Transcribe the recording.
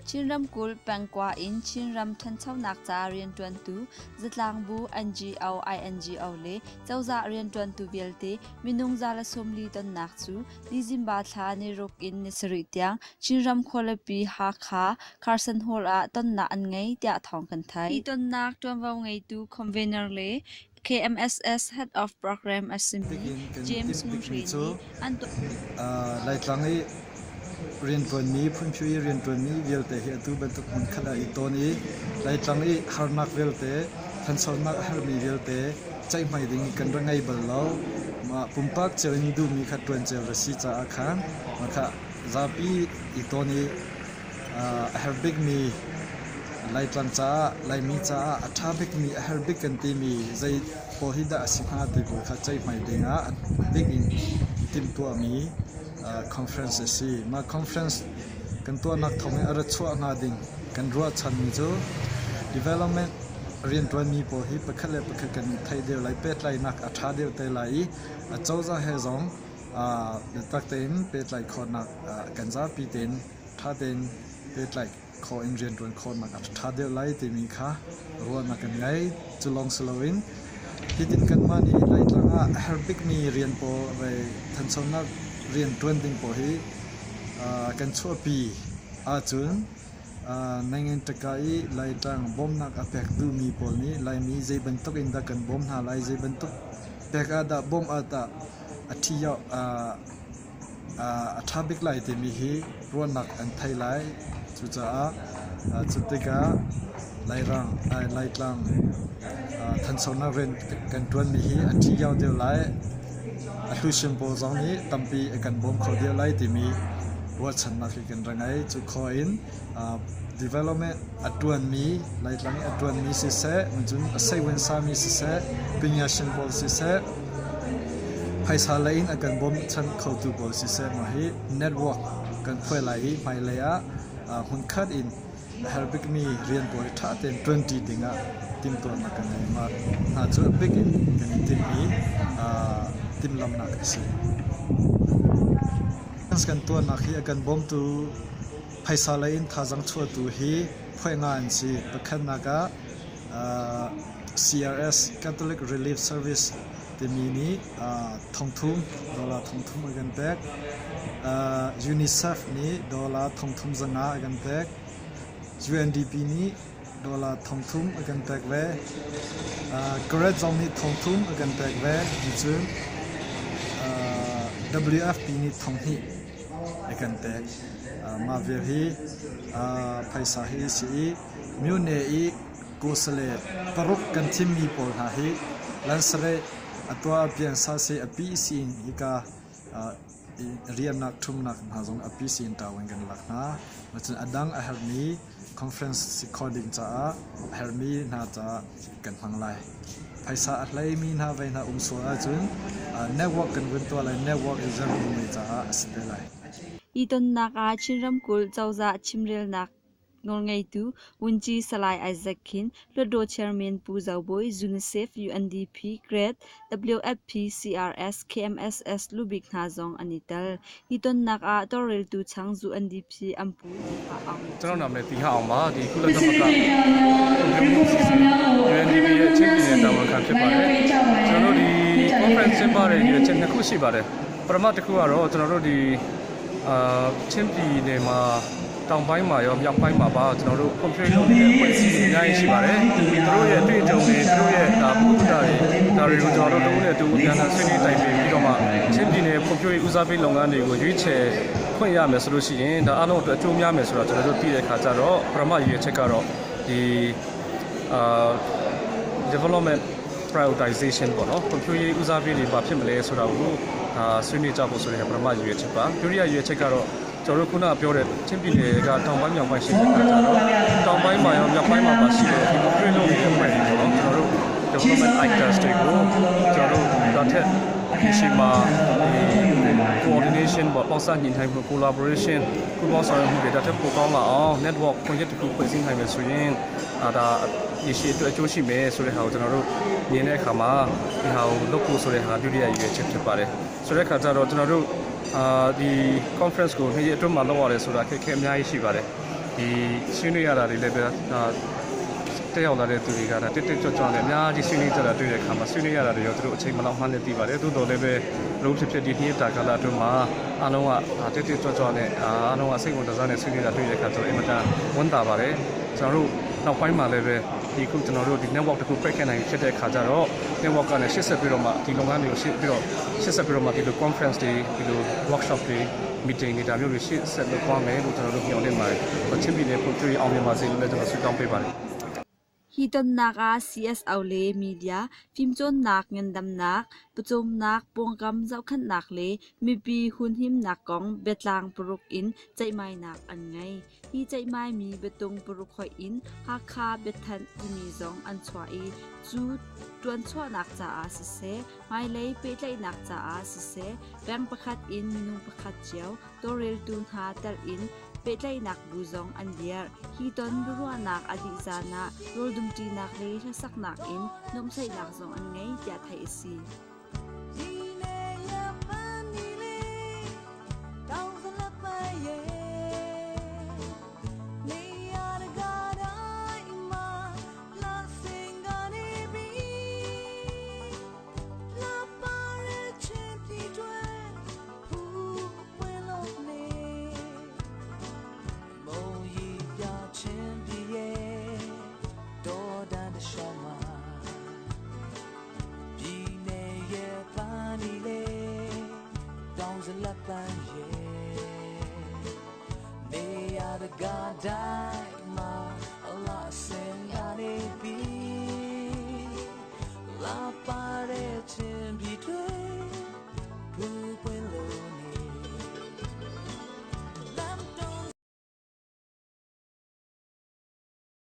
Chin ramkulh pengkua in Chinram ṭhanchonak ca rianṭuantu zatlangbu NGO, INGO le cozah rianṭuantu vialte minung 140 tonnak cu December thla niruk in ni sarih tiang Chinram khualipi Hakha Carson Hall ah tonnak an ngei tiah thawng kan theih. Hi tonnak ṭuanvo ngeitu convener le KMSS Head of Program a simi James Ngun Hre nih an tuah. Laitlang i rianṭuanmi, phunphu i rianṭuanmi vialte hi atu bantuk hmunkhat ah i tawn i Laitlang i harnak vialte, ṭhanchonak a herhmi vialte ceihmai ding kan ra ngei bal lo. Mah pumpak cio in duhmi kha ṭuan cio ra si caah khan mah kha zapi i tawn i a herh bikmi Laitlang caah, Laimi caah a ṭha bikmi, a herh bik kan timi zei pawl hi dah a si hnga ti pawl kha ceihmai dingah a bik in timhtuahmi conference a si. Mah conference kan tuahnak thawng in a ra chuah hnga ding kan ruahchanmi cu development rianṭuanmi pawl hi pakhat le pakhat kan i theih deuh lai, pehtlaihnak a ṭha deuh te lai i acozah he zong biatak tein pehtlaih khawhnak kan zapi tein ṭha tein pehtlaih khawh in rianṭuan khawhnak a ṭha deuh lai timi kha ruahnak kan ngei. Cu lawng si loin hitin kanmah nih Laitlang ah a herh bikmi rian pawl vei thanchonak rian ṭuan ding pawl hi kan chuahpi ahcun nangin ṭaka i Laitlang bawmhnak a pek duhmi pawl nih Laimi zei bantuk in dah kan bawm hna lai, zei bantuk pek ah dah bawmh ah dah a ṭhi a ṭha bik lai timi hi ruahnak an thei lai. Cucaah cu tikah Lairang, Laitlang thanchonak rian kan ṭuanmi hi a ṭhio deuh lai. A hluhsin pawl zong nih tampi a kan bawm kho deuh lai timi ruahchannak hi kan ra ngei. Cu khawh in development a ṭuanmi, Laitlang i a ṭuanmi siseh, cun a seivuan-sami siseh, pinyashin pawl siseh, phaisa lei in a kan bawmchan khotu pawl siseh, mah hi network kan phuai lai i hmailei ah hmunkhat in a herh bikmi rian pawl hi ṭha tein ṭuanṭi dingah timhtuahnak kan ngei. Mah hna cu a bik in kan i timh i timhlamhnak a si. Kan tuahnak hi a kan bawmtu Phaisa lei in thazaang chuahtu hi phuai nga an si. Pakhatnak ah CRS Catholic Relief Service timi nih thongthum dollar thongthum a kan pek. UNICEF nih dollar thongthum zanga a kan pek. UNDP nih dollar thongthum a kan pek ve. Karet zong nih thongthum a kan pek ve. Cun WFP nih thonghnih a kan pek. Mah vial hi phaisa hi a si i myone i kawsale paruk kan thimmi pawl hna hi lansareh a tuah piangsa seh a pi siin hika riannak ṭhumnak hna zong a pi siin ṭau in kan lak hna. Cun a dang a herhmi conference si khawh ding caah a herhmi hna caah kan hmang lai. Phaisa a hleimi hna vei hna um sual ahcun network kan vun tuah lai. Network i zerhmi caah a si te lai. Hi tonnak ah Chin ramkulh cozah chimrelnak nawlngeitu Vunci Salai Isaac Khin, Hluttaw Chairman Pu Zo Bawi, UNICEF, UNDP, GRED, WFP, CRS, KMSS lubik hna zong an i tel. Hi tonnak ah tawlreltu chang UNDP an pu Ti Aung nih ကျွန်တော်နာမည်တီဟာအောင်ပါဒီကုလသမဂ္ဂ UNDP ရဲ့ချင်းပြည်နယ်တာဝန်ခံဖြစ်ပါတယ်ကျွန်တော်တို့ဒီ conference ကျင်းပတဲ့ရည်ရွယ်ချက်နှစ်ခုရှိပါတယ်ပထမတစ်ခုကတော့ကျွန်တော်တို့ဒီအာချင်းပြည်နယ်မှာတောင်ပိုင်းမှာရောမြောက်ပိုင်းမှာပါကျွန်တော်တို့ conference လုပ်နေတဲ့အဖွဲ့အစည်းတွေအများကြီးရှိပါတယ်သူတို့ရဲ့အတွေ့အကြုံတွေသူတို့ရဲ့ဒါဘုဒ္ဓတွေဒါတွေကိုကျွန်တော်တို့တဦးနဲ့တူအပြန်အလှန်ဆွေးနွေးတိုင်ပင်ပြီးတော့မှချင်းပြည်နယ်ဖွံ့ဖြိုးရေးဦးစားပေးလုပ်ငန်းတွေကိုရွေးချယ်ခွင့်ရမယ်ဆိုလို့ရှိရင်ဒါအားလုံးအတွက်အကျိုးများမယ်ဆိုတော့ကျွန်တော်တို့သိတဲ့အခါကျတော့ပထမရည်ရွယ်ချက်ကတော့ဒီအာ development prioritization ပေါ့နော်ဖွံ့ဖြိုးရေးဦးစားပေးတွေဘာဖြစ်မလဲဆိုတာကိုဒါဆွေးနွေးကြဖို့ဆိုတဲ့ပထမရည်ရွယ်ချက်ပါဒုတိယရည်ရွယ်ချက်ကတော့ကျွန်တော်တို့ခုနပြောတဲ့ချင်းပြည်နယ်ကတောင်ပိုင်းမြောက်ပိုင်းရှိတဲ့အခါကျတော့တောင်ပိုင်းမှာရောမြောက်ပိုင်းမှာပါရှိတဲ့ဒီဖွံ့ဖြိုးလုပ်နေတဲ့အဖွဲ့တွေပေါ့နော်ကျွန်တော်တို့ development actors တွေကိုကျွန်တော်တို့ဒါထက်ဒီရှိမှာ coordination ပေါ့ပေါင်းစပ်ညှိနှိုင်းမှု collaboration ပူးပေါင်းဆောင်ရွက်မှုတွေဒါထက်ပိုကောင်းလာအောင် network ကွန်ရက်တစ်ခုဖွဲ့စည်းနိုင်မယ်ဆိုရင်အာဒါရေရှည်အတွက်အကျိုးရှိမယ်ဆိုတဲ့ဟာကိုကျွန်တော်တို့မြင်တဲ့အခါမှာဒီဟာကိုလုပ်ဖို့ဆိုတဲ့ဟာဒုတိယရည်ရွယ်ချက်ဖြစ်ပါတယ်ဆိုတဲ့အခါကျတော့ကျွန်တော်တို့အာဒီ conference ကိုနှစ်ရက်အတွင်းမှာလုပ်ရတယ်ဆိုတာအခက်အခဲအများကြီးရှိပါတယ် ဒီဆွေးနွေးရတာတွေလည်းပဲဒါတက်ရောက်လာတဲ့သူတွေကဒါတက်တက်ကြွကြွနဲ့အများကြီးဆွေးနွေးကြတာတွေ့တဲ့အခါမှာဆွေးနွေးရတာတွေရောသူတို့အချိန်မလောက်မှန်းနေသိပါတယ်သို့တော်လည်းပဲလုံးဖြစ်ဖြစ်ဒီနှစ်တာကာလအတွင်းမှာအားလုံးကတက်တက်ကြွကြွနဲ့အားလုံးကစိတ်ဝင်စားနဲ့ဆွေးနွေးတာတွေ့တဲ့အခါကျတော့အင်မတန်ဝန်တာပါတယ်ကျွန်တော်တို့နောက်ပိုင်းမှာလည်းပဲဒီခုကျွန်တော်တို့ဒီ network တခုပိတ်ခဲ့နိုင်ဖြစ်တဲ့အခါကျတော့ network ကနေရှေ့ဆက်ပြီးတော့မှဒီလုပ်ငန်းတွေကိုရှေ့ပြီးတော့ရှေ့ဆက်ပြီးတော့မှဒီလို conference တွေဒီလို workshop တွေ meeting တွေဒါမျိုးတွေရှေ့ဆက်လုပ်သွားမယ်လို့ကျွန်တော်တို့မျှော်လင့်ပါတယ်။ချင်းပြည်နယ်ဖွံ့ဖြိုးရေးအောင်မြင်ပါစေလို့လည်းကျွန်တော်ဆုတောင်းပေးပါတယ်။ Hi tonnak ah CSO le media, fimcawnnak, ngandamnak, pawcawmnak, pawngkam zohkhenhnak le mipi hunhimnak kong biatlang paruk in ceihmainak an ngei. Hi ceihmaimi biatung paruk hoih in Hakha biathanh timi zong an chuah i cu ṭuanchuahnak caah siseh, hmailei pehtlaihnak caah siseh, peng pakhat in minung pakhat cio tawlreltu hna telh in pehtlaihnak bu zong an dirh. Hi ton biaruahnak a dih zan ah rawl dumṭinak le hlasaknak in nuamhsaihnak zong an ngei tiah theih a si.